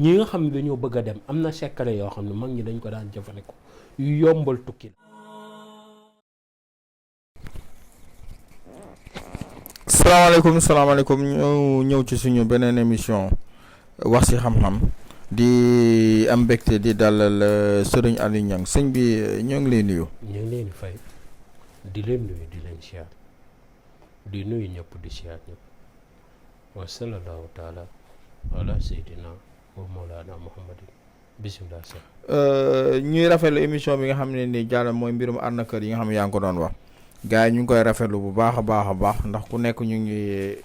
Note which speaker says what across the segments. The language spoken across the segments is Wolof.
Speaker 1: ñi nga xam ne dañoo bëgg a dem am na secret yoo xam ne mag ñi dañ ko daan jëfandikoo yu yombal tukki.
Speaker 2: salaamaaleykum ñu ñëw ci suñu beneen émission wax ci xam-xam di am mbégte di dalal sëriñ Aliou Niang sëñ bi ñoo ngi lay nuyu.
Speaker 1: ñu ngi leen di fay di leen nuyu di leen siyaar di nuyu ñëpp di siyaar ñëpp wa sallallahu taala ala seydina wa mawlana muhammadin bisimilah sax.
Speaker 2: ñuy rafetlu émission bi nga xam ne ni jàll mooy mbirum arnaqueur yi nga xam ne yaa ngi ko doon wax. gars yi ñu ngi koy rafetlu bu baax a baax ndax ku nekk ñu ngi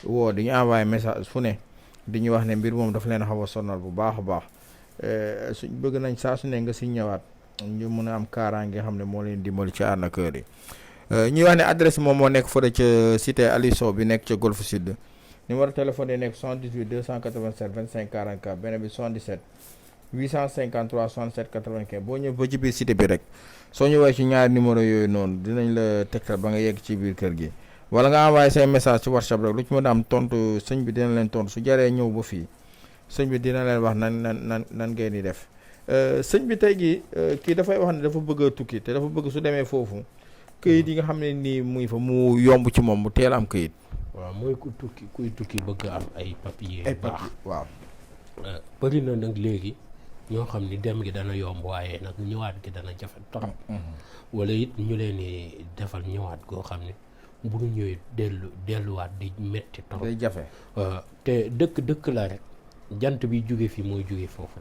Speaker 2: woo di ñu envoyé message fu ne di ñu wax ne mbir moom dafa leen xaw a sonal bu baax a baax suñ bëgg nañ saa su ne nga si ñëwaat ñu mën a am kaaraange nga xam ne moo leen dimbali ci arnaqueur yi. ñuy wax ne adresse moom moo nekk fële ca cité Aliou Sow bi nekk ca Golf Sud numéro téléphone yi nekk 78 287 25 44 beneen bi 77 853 67 95 boo ñëw ba ci biir cité bi rek soo ñëwee ci ñaari numéro yooyu noonu dinañ la tegtal ba nga yegg ci biir kër gi wala nga envoyé say message ci WhatsApp rek lu ci mën a am tontu sëñ bi dina leen tontu su jaree ñëw ba fii sëñ bi dina leen wax nan ngeen di def sëñ bi tey gi kii dafay wax ne dafa bëgg a tukki te dafa bëgg su demee foofu këyit yi nga xam ne nii muy fa mu yomb ci moom mu teel am këyit.
Speaker 1: waaw mooy kuy tukki bëgg am ay papier yu baax.
Speaker 2: waaw
Speaker 1: bëri na nag léegi ñoo xam ni dem gi dana yomb waaye nag ñëwaat gi dana jafe trop. wala it ñu leen di defal ñëwaat goo xam ne bu ñu ñëwee delluwaat di metti trop.
Speaker 2: day jafe.
Speaker 1: te dëkk la rek jant bi jóge fi mooy jóge foofu.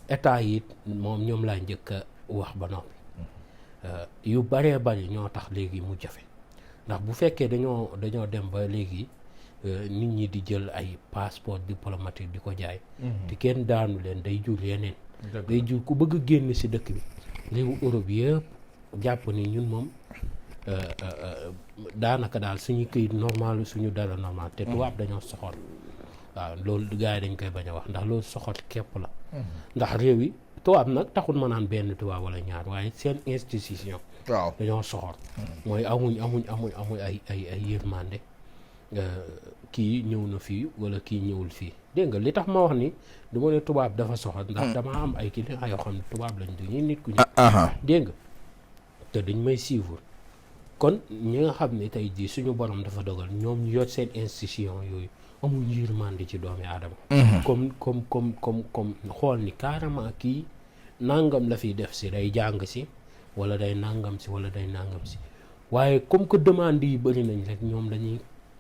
Speaker 1: état yi moom ñoom laa njëkk a wax ba noppi. yu baree bari ñoo tax léegi mu jafe ndax bu fekkee dañoo dem ba léegi nit ñi di jël ay passeport diplomatique di ko jaay. te kenn daanu leen day jur yeneen. day jur ku bëgg a génn ci dëkk bi réewu Europe yëpp jàpp ni ñun moom daanaka daal suñu këyit normal suñu dara normal te tubaab dañoo soxor. waaw loolu gars yi dañ koy bañ a wax ndax loolu soxor képp la. ndax réew yi tubaab nag taxul ma naan benn tubaab wala ñaar waaye seen institution. waaw dañoo soxor. mooy amuñ ay yërmande. kii ñëw na fii wala kii ñëwul fii dégg nga li tax ma wax ni du ma ne tubaab dafa soxor ndax dama am ay clients yoo xam ne tubaab lañ du ñuy nit ku ñu. dégg nga te dañ may suivre kon ñi nga xam ne tey jii suñu borom dafa dogal ñoom ñu yor seen institution yooyu amul yërmande ci doomi aadama. comme xool ni carrément kii nangam la fiy def si day jàng si wala day nangam si wala day nangam si waaye comme que demande yi bëri nañ rek ñoom dañuy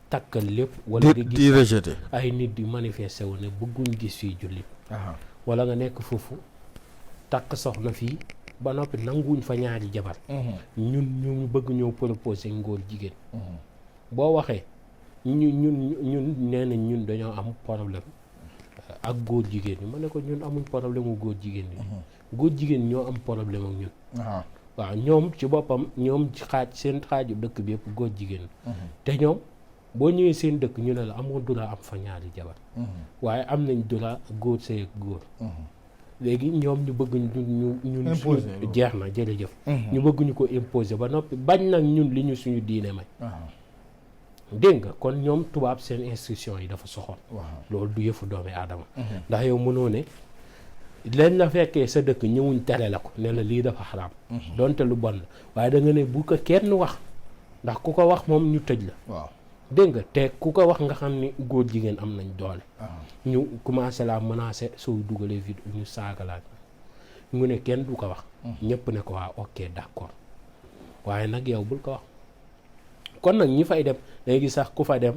Speaker 1: takkal lépp. wala di
Speaker 2: rejeté
Speaker 1: ay nit di manifesté wu ne bëgguñ gis fii jullit. wala nga nekk foofu takk soxna fii ba noppi nanguwuñ fa ñaari jabar. ñu bëgg ñëw proposé ngóor jigéen. boo waxee ñun nee nañ ñun dañoo am problème ak góor jigéen ñi ma ne ko ñun amuñ problème mu góor jigéen ñi. góor jigéen ñoo am problème ak ñun. waaw ñoom ci boppam ñoom seen xaaju dëkk bi yëpp góor jigéen. te ñoom boo ñëwee seen dëkk ñu ne la amoo droit am fa ñaari jabar. waaye am nañ droit góor sëy ak góor. léegi ñoom ñu bëgg ñun suñu jeex na jërëjëf. ñu bëgg ñu ko imposer ba noppi bañ nag ñun li ñu suñu diine may. dégg nga kon ñoom tubaab seen instruction yi dafa soxor. loolu du yëfu doomi aadama. ndax yow mënoo ne leen la fekkee sa dëkk ñëwuñ tere la ko ne la lii dafa xaraam. donte lu bon la waaye da nga ne bu ko kenn wax ndax ku ko wax moom ñu tëj la. waaw dégg nga te ku ko wax nga xam ni góor jigéen am nañ doole. ñu commencé la menacer soo dugalee vidéo ñu saagalaat ñu ne kenn du ko wax. ñëpp ne ko waa ok d'accord waaye nag yow bul ko wax. kon nag ñi fay dem day gis sax ku fa dem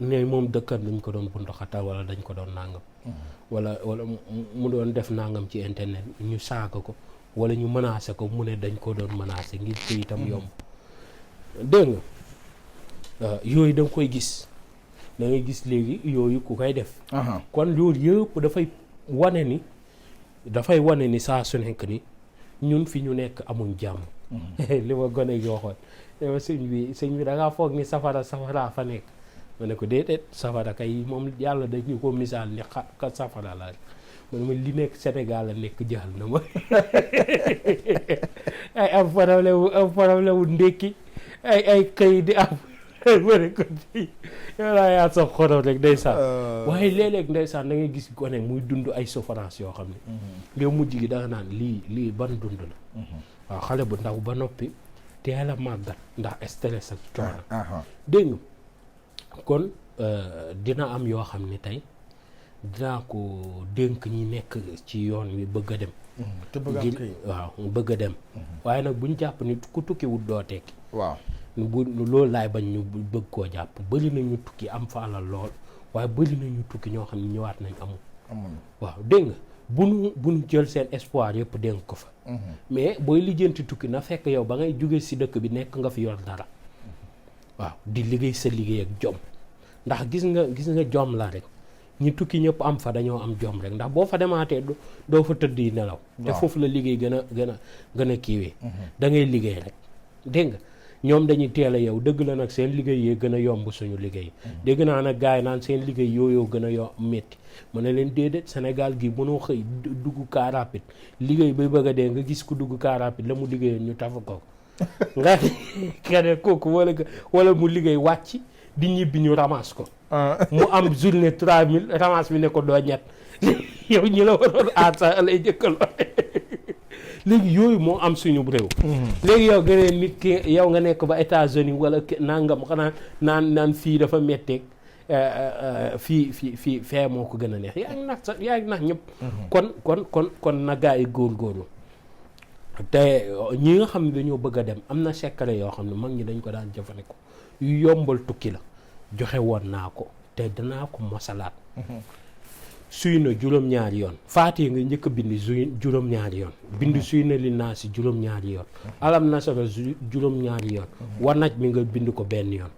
Speaker 1: ne moom dëkkan dañ ko doon bunduxatal wala dañ ko doon nangam. wala mu doon def nangam ci internet ñu saaga ko wala ñu menacé ko mu ne dañ ko doon menacé ngir ko itam yomb. dégg nga yooyu da nga koy gis da ngay gis léegi yooyu ku koy def. kon loolu yëpp dafay wane ni saa su nekk ni ñun fi ñu nekk amuñ jàmm. li ma gone gi waxoon yow sëñ bi da ngaa foog ni safara fa nekk ma ne ko déedéet safara kay moom yàlla dañu ko misaal ni ka safara la ma ne ma li nekk Sénégal la nekk jaxal na ma ay am problème wu ndékki ay xëy di am ma ne ko yow laa yaa sa xorom rek ndeysaan waaye léeg-léeg ndeysaan da ngay gis gone muy dund ay souffrance yoo xam ne nga mujj gi da nga naan lii ban dund la waaw xale bu ndaw ba noppi teel a màggat ndax stress ak coono dégg nga kon dina am yoo xam ne tey dinaa ko dénk ñi nekk ci yoon wi bëgg a dem
Speaker 2: te bëgg
Speaker 1: waaw bëgg a dem waaye nag buñ jàpp ni ku tukkiwut doo tekki
Speaker 2: waaw
Speaker 1: bu loolu laay bañ ñu bëgg koo jàpp bëri na ñu tukki am fa alal lool waaye bëri na ñu tukki ñoo xam ne ñëwaat nañ amul waaw dégg nga bu nu jël seen espoir yëpp dénk ko fa mais booy lijjanti tukki na fekk yow ba ngay jóge si dëkk bi nekk nga fi yor dara waaw di liggéey sa liggéey ak jom ndax gis nga jom la rek ñi tukki ñëpp am fa dañoo am jom rek ndax boo fa demaatee doo fa tëdd yi nelaw te foofu la liggéey gën a kiiwee da ngay liggéey rek dégg nga ñoom dañuy teel a yow dëgg la nag seen liggéey yee gën a yomb suñu liggéey dégg naa nag gars yi naan seen liggéey yooyoo gën a métti mu ne leen déedéet Sénégal gi mënoo xëy dugg car rapide liggéey bay bëgg a dee nga gis ku dugg car rapide la mu liggéeyoon ñu tafa ko nga ne kooku wala mu liggéey wàcc di ñibbi ñu ramasse ko mu am journée 3000 ramasse bi ne ko doo ñett yow ñi la waroon aar sax lay jëkkaloo léegi yooyu moo am suñu réew léegi yow gënee nit ki yow nga nekk ba États-Unis wala nangam xanaa naan fii dafa metteeg fii fee moo ko gën a neex yaa ngi nax ñëpp kon na gaa yi góorgóorlu te ñi nga xam ne dañoo bëgg a dem am na secret yoo xam ne mag ñi dañ ko daan jëfandikoo yu yombal tukki la joxe woon naa ko te danaa ko mosalaat suy na juróom-ñaari yoon faatee nga njëkk a bind juróom-ñaari yoon bind suy na li naa si juróom-ñaari yoon alam nasara juróom-ñaari yoon wanaj mi nga bind ko benn yoon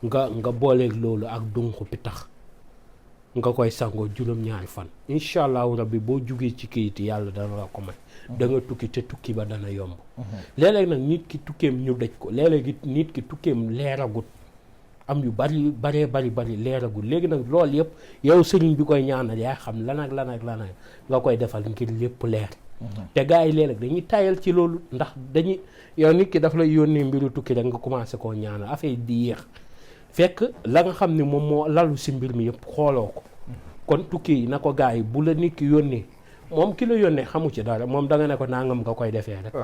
Speaker 1: nga booleeg loolu ak dunq pitax nga koy sangoo juróom-ñaari fan incha allahu rabbi boo jugee ci kayit yàlla dana la ko may da nga tukki te tukki ba dana yomb léeg-léeg nag nit ki tukkeem ñu daj ko léeg-léeg nit ki tukkeem leeragut am yu bari leeragul léegi nag loolu yëpp yow sëriñ bi koy ñaanal yaa xam lan ak nga koy defal ngir lépp leer te gars yi léeg-léeg dañuy tayal ci loolu ndax yow nit ki daf lay yónnee mbiru tukki rek nga commencé koo ñaanal affaire di yéex fekk la nga xam ne moom moo lalu si mbir mi yëpp xooloo ko kon tukki yi na ko gars yi bu la nit ki yónnee moom ki la yónnee xamu ci dara moom da nga ne ko nangam nga koy defee rek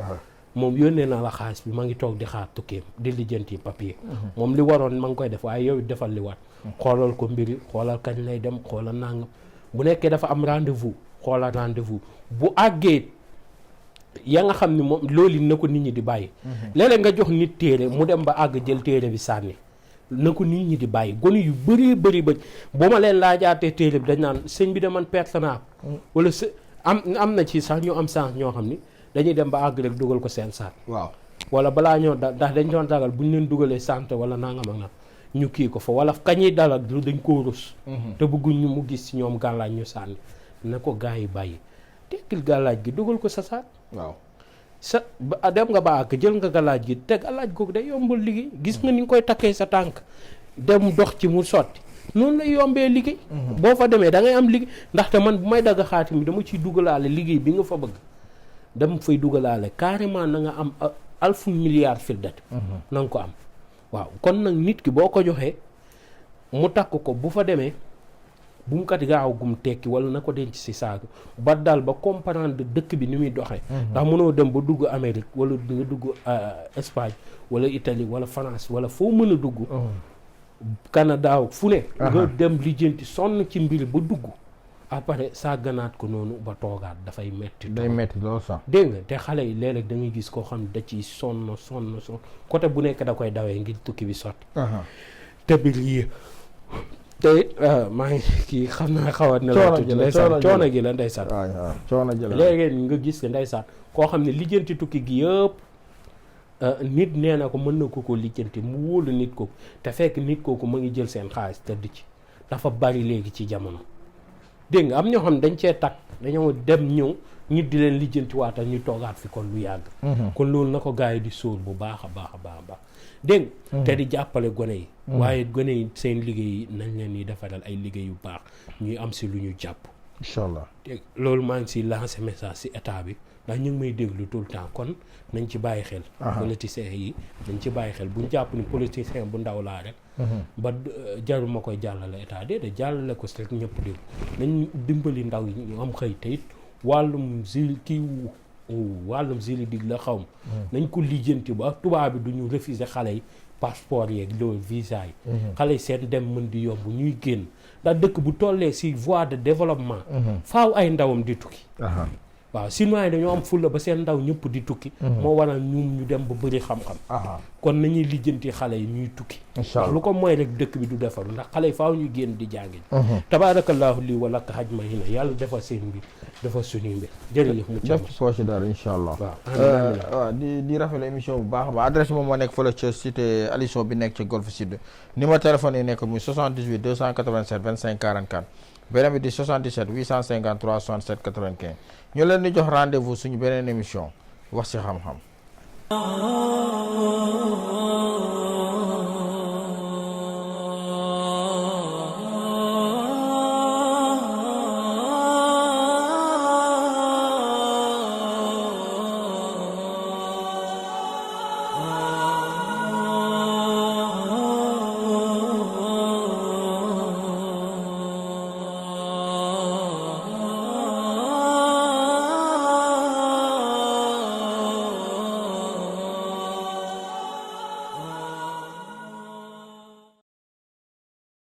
Speaker 1: moom yónnee na la xaalis bi ma ngi toog di xaar tukkeem di lijjanti papier moom li waroon ma ngi koy def waaye yow defal li war xoolal ko mbiri xoolal kañ lay dem xoolal nangam bu nekkee dafa am rendez-vous xoolal rendez-vous bu àggee ya nga xam ne moom loolu na ko nit ñi di bàyyi léeg-léeg nga jox nit téere mu dem ba àgg jël téere bi sànni na ko nit ñi di bàyyi gone yu bëri bu ma leen laajaatee téere bi dañ naan sëñ bi de man perte naa wala am na ci sax ñu am sens ñoo xam ni dañuy dem ba àgg rek dugal ko seen saat
Speaker 2: waaw
Speaker 1: wala balaa ñoo ndax dañ doon ragal bu ñu leen dugalee santé wala nangam ak na ñu kii ko fa wala kañuy dalal dañ koo rus te bëgguñ ñu mu gis ci ñoom gàllaaj ñu sànni na ko gars yi bàyyi tekkil gàllaaj gi dugal ko sa saat
Speaker 2: waaw
Speaker 1: dem nga ba àgg jël nga gàllaaj gi te gàllaaj googu day yombal liggéey gis nga ni nga koy takkee sa tànk dem dox ci mu sotti noonu lay yombee liggéey boo fa demee da ngay am liggéey ndaxte man bu may dagg xaatim bi dama ciy dugalaale liggéey bi nga fa bëgg dama fay dugalaale carrément na nga am alfu milliard firdati na nga ko am waaw kon nag nit ki boo ko joxee mu takk ko bu fa demee bu mu kat gaaw gum tekki wala na ko denc si saaku ba dal ba comprendre dëkk bi ni muy doxee ndax mënoo dem ba dugg Amérique wala nga dugg Espagne wala Italie wala France wala foo mën a dugg Canada fu ne nga dem lijjanti sonn ci mbir ba dugg après saa ganaat ko noonu ba toogaat dafay metti
Speaker 2: day metti loolu sax
Speaker 1: dégg nga te xale yi léeg-léeg da ngay gis koo xam da ciy sonn côté bu nekk da koy dawee ngir tukki bi sotti te bi lii te maa ngi kii xam naa xawat ne la tuuti ndeysaan coono gi la ndeysaan
Speaker 2: coono gi la
Speaker 1: léegi nga gis ne ndeysaan koo xam ne lijjanti tukki gi yëpp nit nee na ko mën na ko lijjanti mu wóolu nit kooku te fekk nit kooku mu ngi jël seen xaalis tëdd ci dafa bari léegi ci jamono dégg nga am ñoo xam ne dañ cee takk dañoo dem ñëw nit di leen lijjanti waatal ñu toogaat fi kon lu yàgg kon loolu na ko gars yi di sóor bu baax a baax dégg te di jàppale gone yi waaye gone yi seen liggéey nañ leen di defaral ay liggéey yu baax ñuy am si lu ñu jàpp
Speaker 2: incha allah
Speaker 1: dégg loolu maa ngi si lancé message si état bi ndax ñu ngi may déglu tout le temps kon nañ ci bàyyi xel. politiciens yi nañ ci bàyyi xel bu ñu jàpp ni politicien bu ndaw laa rek. ba jarul ma koy jàllale état déedéet jàllale ko si rek ñëpp déglu nañ dimbali ndaw yi ñu am xëy te it wàllum juridique la xaw ma. nañ ko lijjanti ba tubaab bi du ñu refuser xale yi passeport yeeg loolu visa yi. xale yi seen dem mën di yomb ñuy génn ndax dëkk bu tollee si voie de développement. faaw ay ndawam di tukki. waaw Chinois yi dañoo am fulla ba seen ndaw ñëpp di tukki. moo waral ñu dem ba bëri xam-xam. kon nañuy lijjanti xale yi ñuy tukki. ndax lu ko mooy rek dëkk bi du defaru ndax xale yi faaw ñu génn di jàngi. tabaarakallaahu lii wala ka xaj ma yi ne yàlla defal seen mbir defal suñuy mbir jërëjëf. mu
Speaker 2: def ci poche dara incha allah. waaw di rafetlu émission bu baax a baax adresse moom moo nekk fële ca cité Alisson bi nekk ca Golf Sud numéro téléphone yi nekk muy 78 287 25 44 beneen bi di 77 853 67 95 ñu leen di jox rendez-vous suñu beneen émission wax ci xam-xam.